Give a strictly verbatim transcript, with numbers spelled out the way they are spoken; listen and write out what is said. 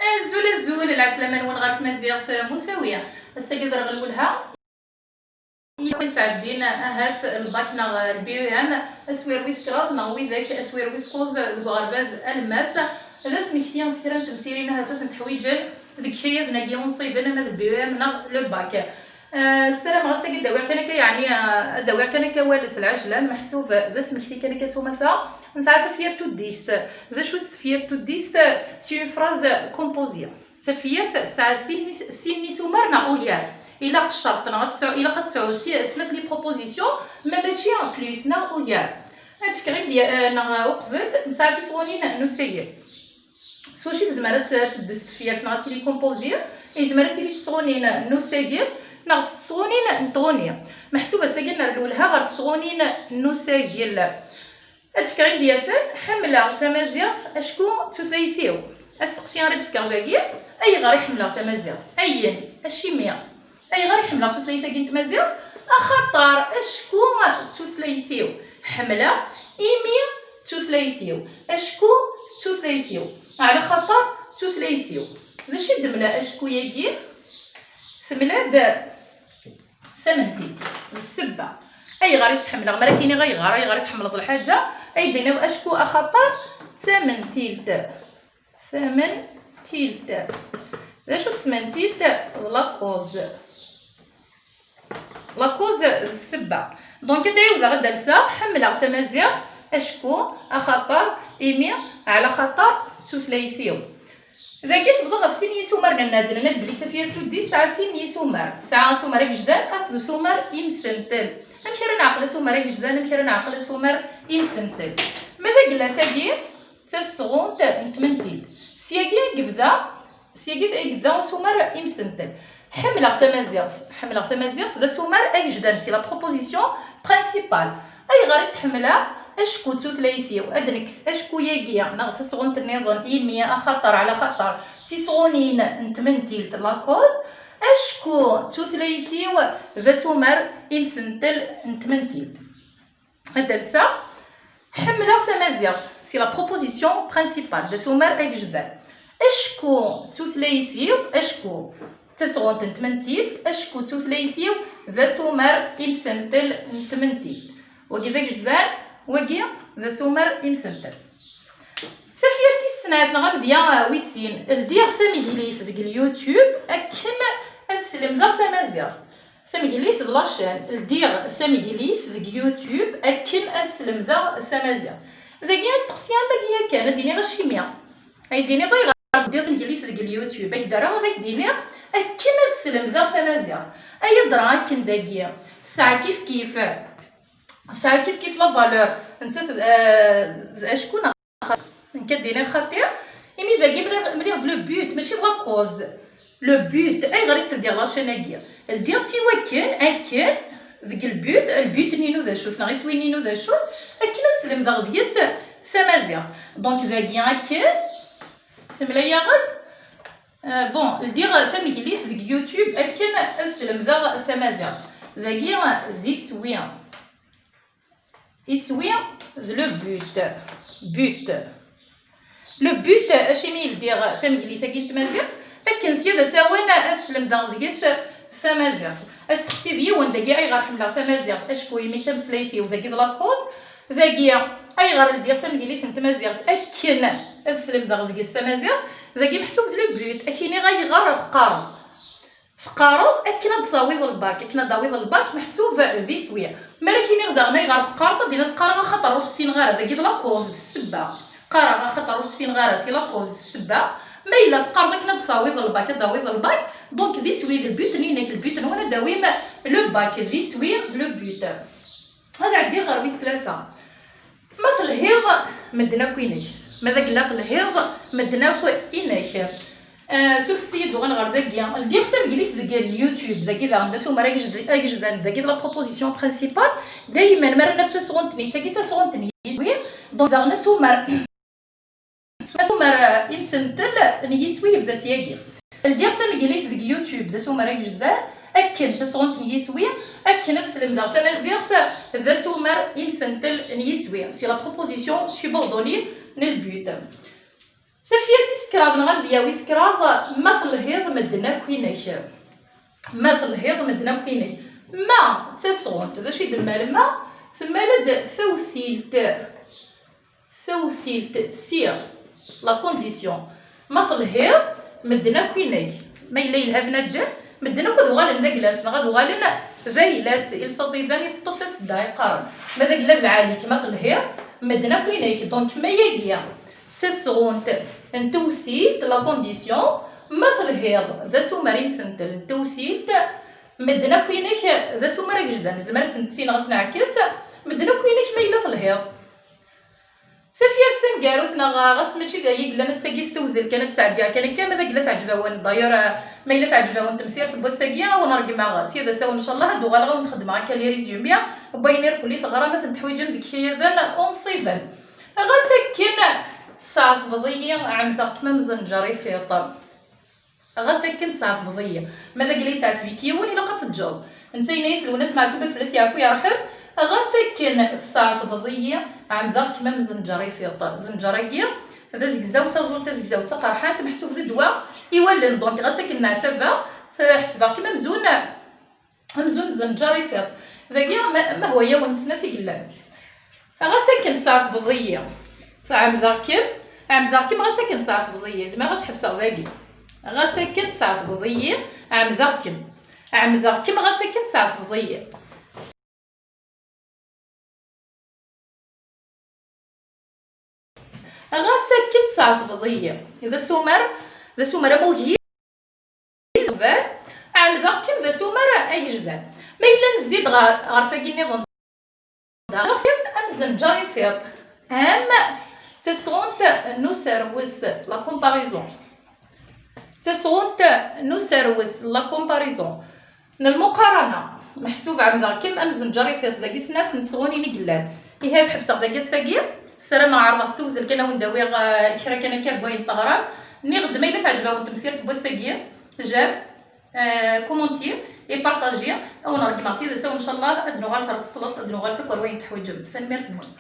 Azul, azul, lɛeslama-nwen ɣer tmaziɣt Musawi. Ass-agi d rreɣ lwelha. Yesɛeddin ahat lbak neɣ le B E M, aswir wis kraḍ neɣ widak aswir wis kuẓ deg uɣerbaz alemmas. D asmekti s kra n temsirin ahat ad tent-ḥwiǧen deg ikayaden-agi unṣiben ama d le B E M neɣ le bac. Ah, ssarameɣ ass-agi ad d-awiɣ kan akka, yeɛni, ah, ad d-awiɣ kan akka awal s lɛejlan, meḥsub d asmekti kan akka s umata. Nesɛa tafyirt tuddist. D acu-tt tefyirt tuddist? C'est une phrase composée. Tafyirt tesɛa sin, sin n yisumer neɣ ugar. Ilaq ccerṭ neɣ ad tesɛu, ilaq ad tesɛu si-, snat les propositions, ma mačči plus neɣ ugar. Ad fkeɣ imedya, eh, neɣ uqbel, nesɛa tisɣunin n usagel. S wacu i tezmer ad t-, ad teddes tefyirt neɣ ad tili composée? Yezmer ad tili s tesɣunin n usagel neɣ s tesɣunin n tɣuni. Meḥsub ass-agi ad nerr lwelha ɣer tesɣunin n usagel. Ad fkeɣ imedyaten, ḥemmleɣ tamaziɣt acku d tutlayt-iw. Asteqsi ara d-fkeɣ dagi, ayɣer i ḥemmleɣ tamaziɣt? Ayen, acimi? Ayɣer i ḥemmleɣ tutlayt-agi n tmaziɣt? Axaṭer acku d tutlayt-iw. Ḥemmleɣ-tt imi d tutlayt-iw. Acku d tutlayt-iw. Ɛla xaṭer d tutlayt-iw. D acu i d-temla acku-yagi? Temla-d tamentilt, d ssebba. Ayɣer i tt-ḥemmleɣ? Mi ara k-iniɣ ayɣer, ayɣer i tḥemmleḍ lḥaǧa, ay d-tiniḍ acku, axaṭer d tamentilt. Tamentilt. D acu-tt tmentilt? D la cause. La cause d ssebba. Donc, ad ɛiwdeɣ ad d-alseɣ, ḥemmleɣ tamaziɣt acku, axaṭer, imi, ɛla xaṭer d tutlayt-iw. Dagi tebḍa ɣef sin n yisumaren, nenna-d, nenna-d belli tafyirt tuddist tesɛa sin n yisumar. Tesɛa asumer agejdan akked usumer imsentel. Amek ara neɛqel asumer agejdan, amek ara neɛqel asumer imsentel? Ma d agella tagi, d tasɣunt n tmentilt. Syagi i yebda, syagi i yebda usumer imsentel. Ḥemmleɣ tamaziɣt. Ḥemmleɣ tamaziɣt d asumer agejdan, c'est la proposition principale. Ayɣer i tt-ḥemmleɣ? Acku d tutlayt-iw. Ad nekkes acku-yagi neɣ tasɣunt nniḍen, imi, axaṭer, ɛla xaṭer, d tisɣunin n tmentilt, la cause. Acku d tutlayt-iw, d asumer imsentel n tmentilt. Ad d-alseɣ, ḥemmleɣ tamaziɣt, c'est la proposition principale, d asumer agejdan. Acku d tutlayt-iw, acku d tasɣunt n tmentilt, acku d tutlayt-iw, d asumer imsentel n tmentilt. Wagi d agejdan, wagi d asumer imsentel. Tafyirt tis snat neɣ amedya, uh, wis sin, ldiɣ tameglit deg YouTube akken ad slemdeɣ tamaziɣt. Tameglit d la chaîne. Ldiɣ tameglit deg YouTube akken ad slemdeɣ tamaziɣt. Dagi asteqsi am wagi yakan, ad d-iniɣ acimi. Ay d-iniɣ ayɣer teldiḍ tameglit deg YouTube? Ak-d-rreɣ ad ak-d-iniɣ akken ad slemdeɣ tamaziɣt. Ay adra akken dagi. Tesɛa kif kif. Tesɛa kif kif la valeur. Nettat, eh, d acku neɣ xaṭi. Nekk ad d-iniɣ xaṭi, imi dagi mliɣ, mliɣ-d le but, mačči d la cause. Le but, ayɣer i tt-ldiɣ la chaîne-agi? Ldiɣ-tt i wakken, akken, deg le but, le but-nni-inu d acu-t, neɣ iswi-nni-inu d acu-t, akken ad slemdeɣ deg-s tamaziɣt. Donc, dagi akken, temla-yaɣ-d, euh, bon, ldiɣ tameglit deg YouTube akken ad slemdeɣ tamaziɣt. Dagi, d iswi. Iswi d le but. But. Le but, acimi i ldiɣ tameglit-agi n tmaziɣt? Akken sya d asawen ad slemdeɣ deg-s tamaziɣt. Asteqsi d yiwen, dagi ayɣer ḥemmleɣ tamaziɣt? Acku imi d tameslayt-iw, dagi d la cause. Dagi ayɣer ldiɣ tameglit n tmaziɣt? Akken ad slemdeɣ deg-s tamaziɣt. Dagi meḥsub d le but, ad k-iniɣ ayɣer teqqareḍ. Teqqareḍ akken ad d-tawiḍ lbak, akken ad d-tawiḍ lbak meḥsub d iswi. Mi ara k-iniɣ daɣen ayɣer teqqareḍ, ad d-tiniḍ qqareɣ axaṭer ur ssineɣ ara, dagi d la cause, d ssebba. Qqareɣ axaṭer ur ssineɣ ara, c'est la cause, d ssebba. Ma yella teqqareḍ akken ad d-tawiḍ lbak, ad d-tawiḍ lbak, donc d iswi, d le but-nni-inek, le but-nwen ad d-tawim le bac, d iswi, d le but. Ad ɛeddiɣ ɣer wis tlata. Ma telhiḍ, medden akk inek. Ma d agella telhiḍ, medden akk inek. Ah, surfet-iyi-d, uɣal ɣer dagi. Ldiɣ tameglit deg YouTube, dagi daɣen d asumer agejdan, dagi d la proposition principale. Daymen mi ara naf tasɣunt-nni, d tagi d tasɣunt n yiswi. Donc daɣen asumer, asumer, ah, imsentel n yiswi yebda syagi. Ldiɣ tameglit deg YouTube d asumer agejdan, akken tasɣunt n yiswi, akken ad slemdeɣ tamaziɣt d asumer imsentel n yiswi. C'est la proposition subordonnée n le but. Tafyirt tis Kraḍ neɣ amedya wis kraḍ, ma telhiḍ medden akk inek. Ma telhiḍ medden akk inek. Ma d tasɣunt, d acu i d-temmal ma? Temmal-d tawtilt. Tawtilt si la condition. Ma telhiḍ, medden akk inek. Ma yella yelha bnadem, medden akk ad uɣalen d aglas neɣ ad uɣalen d ayla-s, ils aẓidan i teṭṭuṭ tasedda yeqqaren. Ma d agla d lɛali-k, ma telhiḍ, medden akk inek. Donc ma yagi d tasɣunt n tewtilt, la condition, ma telhiḍ d asumer imsentel n tewtilt, medden akk inek d asumer agejdan. Nezmer ad tt-nessineɣ ad tt-nɛekkes, medden akk inek ma yella telhiḍ. Tafyirt taneggarut, neɣ ɣas mačči d aya i yellan ass-agi s tewzel kan, ad tt-sɛeddiɣ kan akka, ma d agla teɛǧeb-awen. D'ailleurs, ma yella teɛǧeb-awen temsirt n wass-agi, a wen-ṛeggmeɣ sya d asawen, ncallah, ad d-uɣaleɣ a wen-xedmeɣ akka les résumés n wayen irkelli teɣram, ad ten-teḥwiǧem deg ikayaden unṣiben. Ɣas akken tseɛtbeḍ-iyi, ɛemmdeɣ-kem am zenǧer i tiṭ. Ɣas akken tseɛtbeḍ-iyi. Ma d agla yesɛetb-ik yiwen, ilaq ad t-teǧǧeḍ. Netta yenna-yas Lwennas Meɛtub, ad fell-as yeɛfu yerḥem: ɣas akken tseɛtbeḍ-iyi, ɛemmdeɣ-kem am zenǧer i tiṭ. Zenǧer-agi d azegzaw, d taẓult tazegzawt taqerḥant, meḥsub d ddwa i wallen. Donc ɣas akken neɛtabeɣ, ḥesbeɣ-kem amzun, amzun zenǧer i tiṭ. Dagi ma, ma hwa-yawen snat i yellan. Ɣas akken tseɛtbeḍ-iyi, ɛemmdeɣ-kem, ɛemmdeɣ-kem ɣas akken tseɛtbeḍ-iyi. Zemreɣ ad tt-ḥebseɣ dagi. Ɣas akken tseɛtbeḍ-iyi, ɛemmdeɣ-kem. Ɛemmdeɣ-kem ɣas akken tseɛtbeḍ-iyi. Ɣas akken tseɛtbeḍ-iyi. D asumer, d asumer am ugir. Ɛemmdeɣ-kem d asumer agejdan. Ma yella nezzi-d ɣer, ɣer tagi nniḍen, ɛemmdeɣ-kem am zenǧer i tiṭ. Am tasɣunt n userwes, la comparaison. Tasɣunt n userwes, la comparaison. N lmuqarana. Meḥsub ɛemmdeɣ-kem am zenǧer i tiṭ. Dagi snat n tesɣunin i yellan. Ihi ad ḥebseɣ dagi ass-agi. Ssarameɣ ɛerḍeɣ s tewzel kan a wen-d-awiɣ, eh, kra kan akka n wayen teɣram. Nniɣ-d ma yella teɛǧeb-awen temsirt n wass-agi, j'aime, eh, commenter et partager. A wen-ṛeggmeɣ s yid-s, ncallah ad nuɣal ɣer tesleḍt, ad nuɣal akk ar wayen teḥwiǧem. Tanemmirt-nwen.